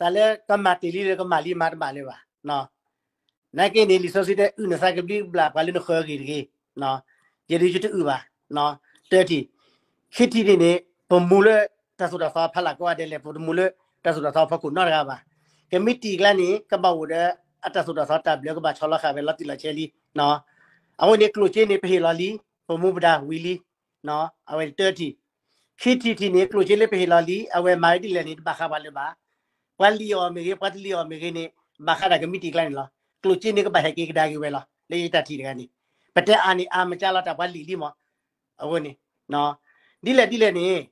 တၢ်လၢကမၤတ့ၢ်လံလၢကမၤလံမၤတဘၣ်လၢၤဘၣ်. နာ်က့န့ၣ် လံာ်စီဆှံတဲ အုၣ်နသးကဘျံးကဘျၣ်ပှၤလၢနဃၢၤအဂ့ၢ်တဂ့ၤ, ယဒုးယတအုၣ်ဘၣ်. တၢထံၣ်, ခံထံၣ်န့ၣ်န့ၣ် ပမူလၢတၢ်သိၣ်တၢ်သီဖီလာ်ကိးဂၤဒဲးလဲၣ်, ပတမူလၢတၢ်သိၣ်တၢ်သီဖီခိၣ်နီတဂၤဘၣ်. ကမံးတံာ်ကျါန့ၣ် ကဘၣ်အိၣ်ဒီးအတၢ်သိၣ်တၢ်သီတၢ်ဘျၢ ကဘၣ်ဆီလီၤဃာ်ဝဲလီၤတံၢ်လီၤဆဲးလံ. အဃိန့ၣ် ကျိၣ်စ့န့ၣ် ပဟ့ၣ်လီၤလံ, ပမူပဒါဝံၤလံ. အဝဲတၢထံၣ်, ခံထံၣ်ထံၣ်န့ၣ် ကျိၣ်စ့လၢပဟ့ၣ်လီၤလံ အဝဲမၤဝဲဒ်လဲၣ်န့ၣ် တဘၣ်ဃးပှၤလၢၤဘၣ်. ပှၤလံၣ်အီၤမ့ၢ်ဂ့ၤ ပှၤတလံၣ်အီၤမ့ၢ်ဂ့ၤန့ၣ် ဘၣ်ဃးဒီးကမံးတံာ်ကျါန့ၣ်လီၤ. ကျိၣ်စ့န့ၣ်ကဘၣ်ဟဲက့ၤကဒါက့ၤဝဲလီၤ လၢယတၢ်ထံၣ်တဂၤန့ၣ်. ပတဲအါန့ၣ် အါမးကၢ်လီၤတၢ်ပှၤလံၣ်လံမး. အဃိန့ၣ် ဒ်လဲၣ်ဒ်လဲၣ်န့ၣ်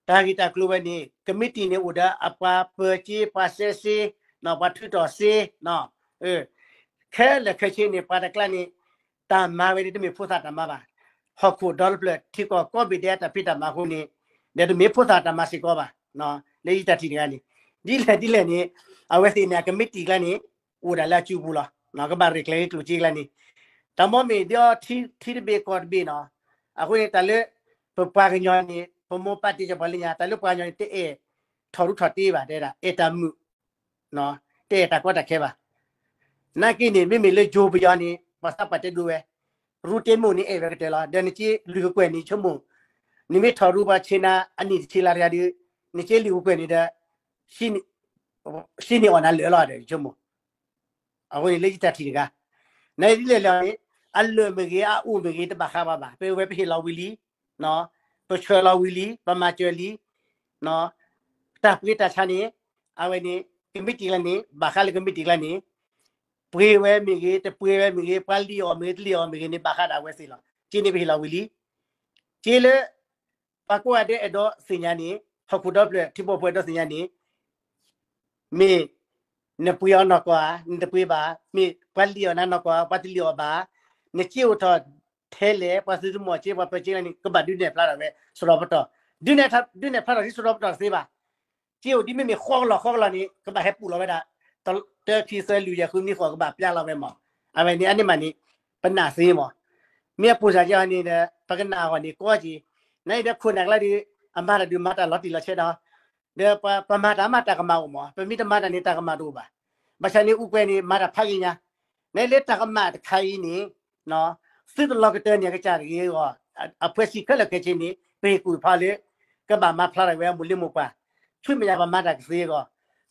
တၢ်ဂ့ၢ်တၢ်ကျိၤဝဲန့ၣ် ကမံးတံာ်န့ၣ်အိၣ်ဒီးအပှၤပၢၤစ့ ပှၤစဲစ့, ပှၤထုးထီၣ်စ့, ခဲလၢာ်ခဲဆ့န့ၣ် ပှၤတကျါန့ၣ် တၢ်မၤဝဲန့ၣ် တမ့ၢ်ဖိသၣ်တၢ်မၤဘၣ်. ဟီၣ်ခိၣ်ဒီတဖျၢၣ် ထံကီၢ်ကိးဘ့ၣ်ဒဲးအတၢ်ဖံးတၢ်မၤအဃိန့ၣ် ဒီးတမ့ၢ်ဖိသၣ်တၢ်မၤစ့ၢ်ကီးဘၣ်. လၢယတၢ်ထံၣ်တဂၤန့ၣ် ဒ်လဲၣ်ဒ်လဲၣ်န့ၣ် အဝဲသ့ၣ်န့ၣ် အကမံးတံာ်ကျါန့ၣ် အိၣ်ဒၣ်လၢအစုပူၤလီၤ. ကဘၣ်ရဲၣ်ကျဲၤလၢကျိၣ်စ့ကျါန့ၣ် တၢ်မ့ၢ်မ့ၢ်ဒီးထံတဘ့ၣ်ကီၢ်တဘ့ၣ်နီၤ. အဃိန့ၣ် တၢ်လၢ ပပှၤကညီန့ၣ် ပမိၢ်ပၢ်တဲကီးပှၤလၢညါ တၢ်လၢပှၤကညီန့ၣ် တအဲၣ်ထီၣ်ရူထီၣ်တ့ဘၣ် တဲဒၣ် အဲၣ်တၢ်မုာ် တအဲၣ်တၢ်ကီတၢ်ခဲဘၣ်. နာ်က့န့ၣ် မ့မ့ၢ်လၢယိၤပယီၤန့ၣ် ပှၤသးပှၢ်တဲဒိဝဲ ရူတ့မိၣ်န့ၣ်အဲၣ်ဝဲကတၢၢ်လီၤ. ဒီးနက့လုၢ်ကကွဲၢ်န့ၣ် ဆိကမိၣ် နမ့ၢ်ထီၣ်ရူပှၤဆ့နၤအနံၣ်တဆံလါတဂၤဒီး နက့လုၢ်ကကွဲၢ်န့ၣ်ဒီး စံးန့ၢ်အီၣ်နၤလၢာ်လီၤဒီး ဆိကမိၣ် အဃိန့ၣ်လၢယတၢ်ထံၣ်တဂၤ နဒ်လဲၣ်လဲၣ်န့ၣ် အလၢာ်မ့ၢ်ဂ့ၤ အအိၣ်မ့ၢ်ဂ့ၤ တဘၣ်ဃးဘၣ်ဘၣ်. ပဝဲပဟ့ၣ်လီၤဝံၤလံ, ပဆှၢလီၤဝံၤလံ, ပမၤစၢၤလံ, တၢ်ပှ့ၤတၢ်ဆါန့ၣ် အဝဲန့ၣ် ကမံးတံာ်ကျါန့ၣ် ဘၣ်ဃးလၢကမံးတံာ်ကျါန့ၣ် ပှ့ၤဝဲမ့ၢ်ဂ့ၤ တပှ့ၤဝဲမ့ၢ်ဂ့ၤ ပှၤလံၣ်အီၣ်မ့ၢ်ဂ့ၤ တလံၣ်အီၣ်မ့ၢ်ဂ့ၤန့ၣ် ဘၣ်ဃးဒီးအဝဲသ့ၣ်လီၤ. စ့န့ၣ်ပဟ့ၣ်လီၤဝံၤလံ. စ့လၢ ပှၤကိးဂၤဒဲးအဲၣ်ဒိးသ့ၣ်ညါန့ၣ် ဟီၣ်ခိၣ်ဒီဖျၢၣ် ထံဖိကီၢ်ဖိအဲၣ်ဒိးသ့ၣ်ညါန့ၣ် မ့ၢ် နပှ့ၤအီၤနီၢ်ကီၢ်ဧါ, နတပှ့ၤဘၣ်, မ့ၢ်ပှၤလံၣ်အီၣ်နၤနီၢ်ကီၢ်ဧါ, ပှၤတလံၣ်အီၣ်ဘၣ်, နစ့အိၣ်ထီၣ်ထဲလဲၣ်, ပှၤသုးသမီၣ်စ့ ပှၤပၢၤစ့န့ၣ် ကဘၣ်ဒုးနဲၣ်ဖျါထီၣ်ဝဲ စရီပတီၢ်, ဒုးနဲၣ်ဖျါထီၣ်ဒ်စရီပတီၢ်တသ့ဘၣ်. စ့အိၣ်ဒ်မ့မ့ၢ်ဃီကလီၢ်ဃီကလီၢ်န့ၣ် ကဘၣ်ဟဲပူၤလီၤဝဲဒၣ် တၢ ခံ သၢ လွံၢ် ယဲၢ် ဃု နွံ ဃိး ကဘၣ်ပျၢ်လီၤဝဲမး. အဝဲန့ၣ် အန့ၣ်မးန့ၣ် ပနာ်သ့မး. မ့ၢ်အပိၢ်စၢ်ကဲဟီန့ၣ်ဒီး ပကနၣ်အဂီၢ်န့ၣ် ကီက့ၤ နအံၤဒီးခိၣ်နၢ်ကျါဒီး အမၤတၢ်ဒုးမၤတၢ်လီၤတံၢ်လီၤဆဲးဒီး ဒီးပမၤတၢ်မးတၢ်ကမၣ်အိၣ်မး, ပမ့ၢ်တမၤတၢ်န့ၣ် တၢ်ကမၣ်တအိၣ်ဘၣ်. ဘၣ်ဆၣ်န့ၣ် အူကွဲန့ၣ် မၤတၢ်ဖးဂ့ၤညါ, နလၢတၢ်ကမၣ်တခါအံၤန့ၣ် သုတလီၤကတၢၢ်န့ၣ် အကစၢ်တဂ့ၤအဂီၢ် အဖှဲဆံခဲလၢာ်ခဲဆ့န့ၣ် ပဟ့ၣ်ကူၣ်ဖးလၢ ကဘၣ်မၤဖျါထီၣ်ဝဲအမိၢ်လ့မိၢ်ပှၢ်, ဆူမဲာ်ညါပှၤမၤတၢ်ကသ့အဂီၢ်,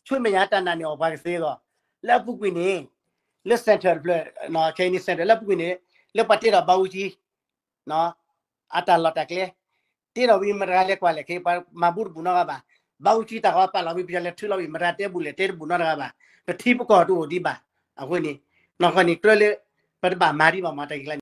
ဆူမဲာ်ညါတၢ်နာ်န့ၢ်အီၣ်ပှၤကသ့အဂီၢ်, လၢအပူၤကွံာ်န့ၣ် လၢ center တဖျၢၣ်, ခဲအံၤန့ၣ် center လၢအပူၤကွံာ်န့ၣ် လၢပှၤတ့ထီၣ်ဘးအူကၠံ အတၢ်လီၢ်တၢ်ကျဲ, တ့ထီၣ်ဝံၤမတၤတဂၤလဲၤကွၢ်လဲၣ်ခဲအံၤ ပှၤမၤဘူတဘူးနီတဂၤဘၣ်. ဘးအူကၠံတၢ်ကီပာ်လီၤဝံၤ ပယီၤလဲၤထုးလီၤဝံၤ မတၤတဲဘူးလဲၣ်တဲတဘူးနီတဂၤဘၣ်. ပထံပကီၢ်တအိၣ်ဒံးဘၣ်. အဃိန့ၣ် နီၢ်ကီၢ်န့ၣ် ကြၢးလၢ ပတဘၣ်မၤဒံးဘၣ်မး တၢ်ဂ့ၢ်ကျါ